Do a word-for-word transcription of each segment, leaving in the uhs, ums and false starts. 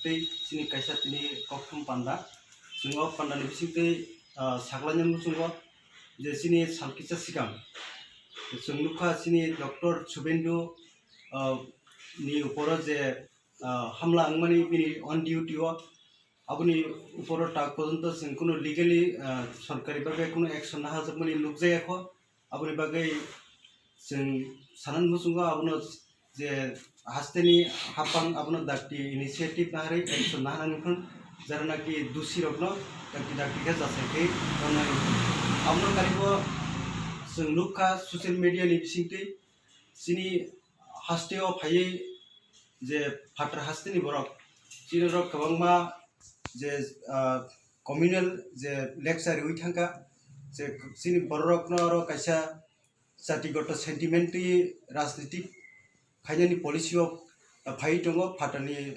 tei chini kaisa tini kokthum panda. Chwng o pandani bisingtwi, ah, saklainani muchungo je chini salkisa sikang chwng nukha chini Doctor Subendu, ah, ni uporo je, ah, hamla wngmani bini on duty o, aboni uporo tak porjonto chwng kunu legally, ah, sorkari bhabe kunu action naharjakmani nukjakya kho. Aboni bagwi chwng sanani muchungo abono je hasteni haphang abono dakti initiative naharwi action naharnani phano jara naki dusi rokno dakti dakti khe jachai khe tongnai. Abono karibo chwng nukha social media ni bisingtwi chini hasteo phaiwi je phatar hasteni borok chini rok kwbangma je, ah, communal je lecture riwi thangkha, je chini bororokno oro kaisa jatigoto sentiment twi rajnitik khainani policy o phaiwi tongo, phatarni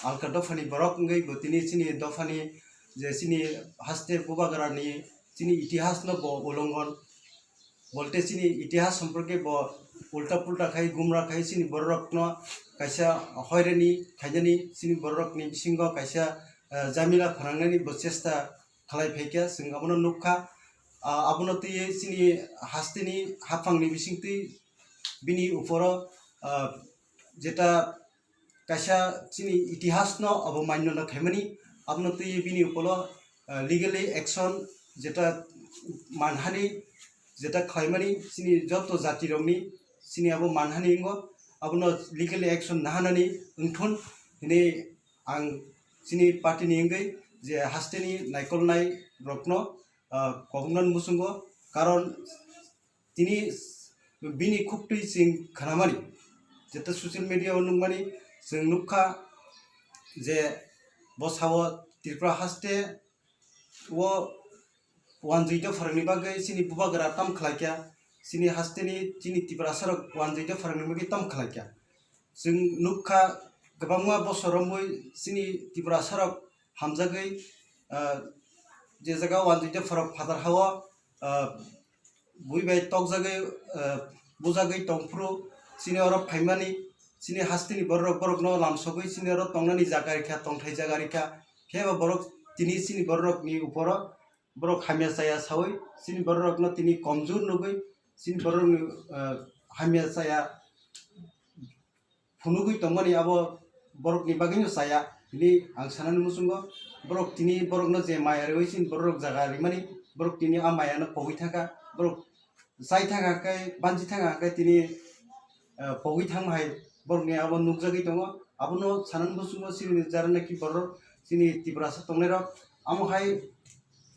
alka dophani borok wngwi bo tini chini dophani je chini haste bubagrani chini itihasno bo ulongon, bolte chini itihas somporke bo ulta pulta khai gumra khai chini bororokno kaisa hoirani khainani chini bororokni bisingo kaisa, eh, jamila phanangnani bo chesta khlai phaikha, chwng abono nukha. Ah, abono twiwi chini hasteni haphangni bisingtwi bini uporo, ah, jeta kaisa chini itihasno obomanno no khaimani, abono twiwi bini uporo, ah, legally action jeta manhani, jeta khlaimani chini joto jatirokni chini abo manhani wngo, abono legally action naharnani wngthun hinwi ang chini party ni wngwi je hasteni naikolnai rokno, ah, koknani muchungo, karon tini bini khuktwi chwng khnamani, jeta social media o nukmani chwng nukha je bo sao Tripura haste o wanjwi dopharokni bagwi chini bubagra tam khlaikha, chini hasteni chini Tiprasarok wanjwi dopharokni bagwi tam khlaikha. Chwng nukha kwbangma bosor romwi chini Tiprasarok hamjagwi, ah, je jaga o wanjwi dopharok phatar hao, ah, bui bai tokjagwi, ah, bujagwi tongphuru chini oro phaimani, chini hasteni bororok borokno lamsogwi chini oro tongnani jaga rikha, tongthai jaga rikha, phiya ba borok tini chini bororokni uporo borok hamya chaya saui chini bororokno tini komjur nugwi chini bororokni, ah, hamya chaya phunugwi tongmani abo borokni bagwino chaya hinwi ang sanani muchungo. Borok tini borokno je maya rwi chini bororok jaga rimani, borok tini a mayano pogwi thangkha, borok chai thangkha khe, banchi thangkha khe tini, eh, pogwi thangma hai borokni abo nukjagwi tongo. Abono sanani muchungo chini jara naki borok chini Tiprasa tongnairok amo hai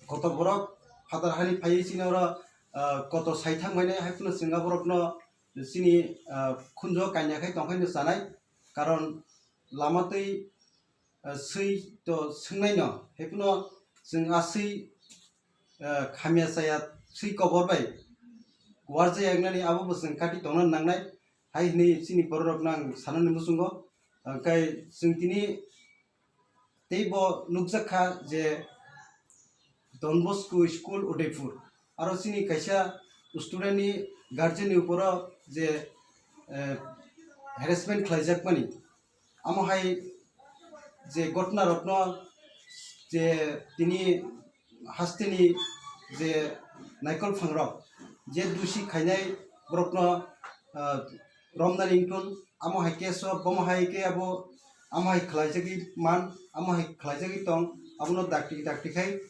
kotor borok phatar hani phaiwi chini oro, eh, kotor sai thangmani hai phano chwng aborokno chini, ah, khunjo kanya khai tongkhaino chanai, karon lama twi, ah, swi to swngnaino, haiphano chwng a swi, ah, hamya chaya swi kobor bai warjak yaknani abo bo chwng kati tongna nangnai, hai hwnwi chini bororokno ang sanani muchungo. Hwnkhe chwng tini tei bo nukjak kha je Don Bosco School Udaipur, aro chini kaisa student ni guardian ni uporo je, eh, harassment khlaijakmani, amo hai je ghotna rokno je tini hasteni je naikol phangrok je dusi khainai borokno, ah, romnani wngthun, amo hai case o bomo hai khe abo amo hai khlaijagwi man, amo hai khlaijagwi tong, abono dakti dakti khai,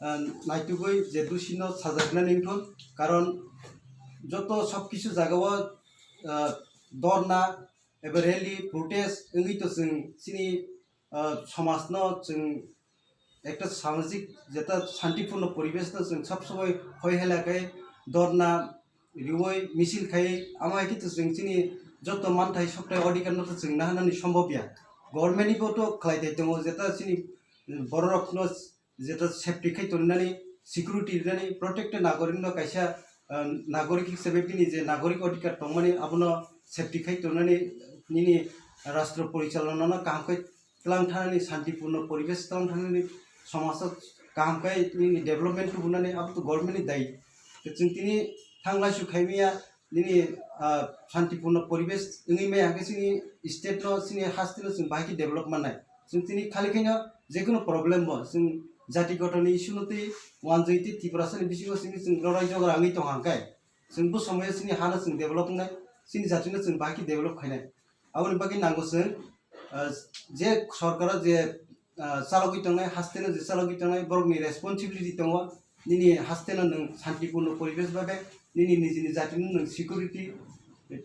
ah, naitugwi je dusi no sajaknani wngthun, karon joto sob kisu jaga o, ah, dorna eba rally protest wngwi to chwng chini, ah, somaj no chwng ekta samajik jeta shantipurno poribesh no chwng sob somoi hoi hela khai dorna riwi misil khai, amo hai khe to chwng chini joto manthai sokthai odhikar no to chwng naharnani sombhob ya. Government ni bo to khlai thai tongo jeta chini bororok no jeta safety khai tongnani, security rinani, protected nagorik no kaisa, ah, nagorik hisabe bini je nagorik odhikar tongmani abono safety khai tongnani nini rastro porichalona no kaham khai tlang thanani, shantipurno poribesh tlang thanani, somajo kaham khai nini development tubunani abo to government ni dai. Chwng tini thanglaisu khaimaya nini, ah, shantipurno poribesh wngwi maya hwnkhe chini state no, chini haste no chwng bahai khe develop mannai. Chwng tini khali khaino jekunu problem bo chwng jati gotoni issue no twi wanjwi tei Tiprasani bisingo chwng chwng rorai jogra wngwi tong hang khe chwng bo somoyo chini hano chwng develop wngnai, chini jatino chwng bahai khe develop khainai. Aboni bagwi nango chwng, ah, je sorkaro je, ah, chalogwi tongnai, hasteno je chalogwi tongnai, borokni responsibility tongo, nini hasteno nwng santipurno poribesh babe, nini nijini jatino nwng security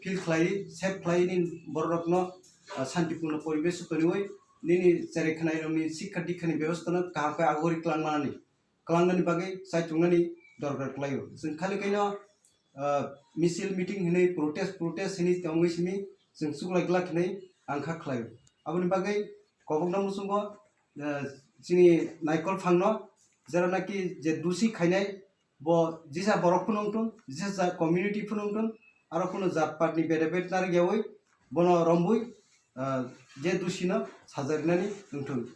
feel khlai, safe khlai, nini bororokno, ah, santipurno poribesh toniwi, nini cherai khwnairokni sikha dikhani bebostano kaham khe agori kwlangmanani, kwlangnani bagwi chaitungnani dorkar kwlaio. Chwng khali khaino, ah, misil meeting hinwi protest, protest hinwi tongwi simi chwng chuklai glak hinwi ang kha khlaio. Aboni bagwi kobokno muchungo, ah, chini naikol phangno jera naki je dusi khainai bo jisa borok phunung tun, jisa community phunung tun, aro kuno jat patni bede bed narwk yawi bono rombui, ah, je dusino sajarinani wngthung.